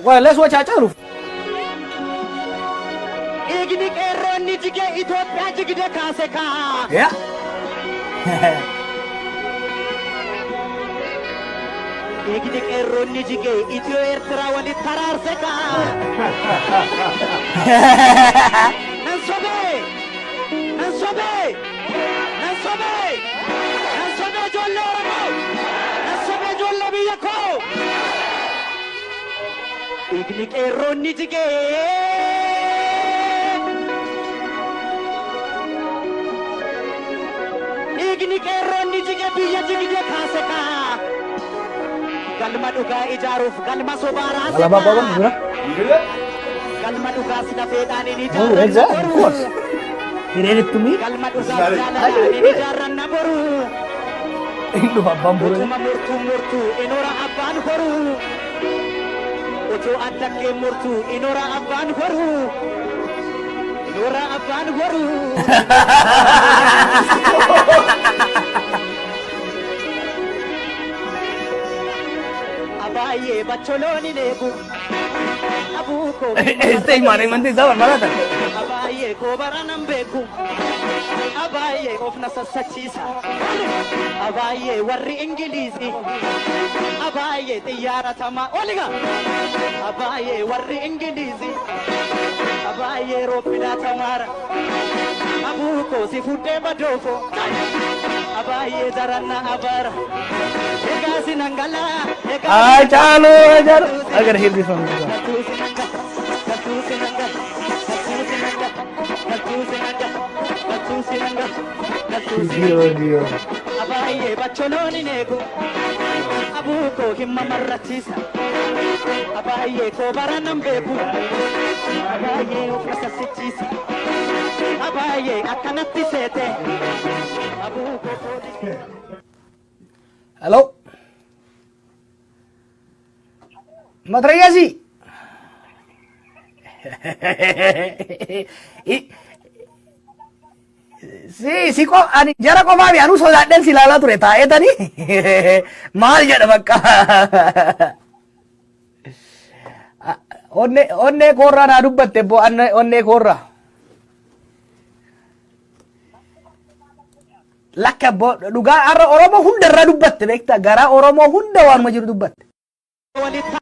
Well, let's watch Haacaaluu. Dhiigni qeerroonni jige Itoophiyaa jigde kaase kaa. Yeah. Dhiigni qeerroonni jige Itiyoo Eertiraa walitti araarse kaa. Nan sobee! Nan sobee! Nan sobee! Nan sobee ijoollee Oromoo! Nan sobee ijoollee biyya koo! Dhiigni qeerroonni jigee! Dhiigni qeerroonni jige biyya jigde kaase kaa! Galma dhugaa ijaaruuf galma sobaa raase Alaabaa kaa! abbaa bira. Galma dhugaas lafeedhaan hin Oh, ijaarranna exactly, of boru. course. He read it to me. Galma dhugaas jaalalaan hin ijaarranna boru. Hin dhufa abbaan boruu. Utuma murtuu murtuu inora abbaan horu. Utuu addaggeen murtuu inora abbaan horu. Inora abbaan horu. Abaayyee bacholoon hin eegu. Abuu koo Este management isaa barbaadata. Abaayyee koo bara nan beeku. Abaayyee of na sassachiisa. Abaayyee warri Ingiliizi. Abaayyee xiyyaara tamaa. Oliga! Abaayyee warri Ingiliizi. Abaayyee roobbinaa tamaara. Abuu koo si fuddee madoofo. Abaayyee daranna abaara. Egaa si nangalaa. Haacaaluu Haacaaluu. I gotta hear this one. Dio, Dio. Abaayyee bacholoon hin eegu. Abuu koo hin mamarrachiisa. Abaayyee koo bara nan beeku. Abaayyee of na sassichiisa. Abaayyee akkanatti seete. Abuu koo poolisii. Hello. Matrayyasi. Si si ko ani jara qofaa fi anuu sodaadheen si ilaalaa ture taa'eetanii maal jedha bakka. Onnee onnee koorraa naa dubbatte boo onnee koorraa. Lakka boo dhugaa har'a Oromoo hunda irraa dubbatte beektaa garaa Oromoo hunda waanuma jiru dubbatte. Walitti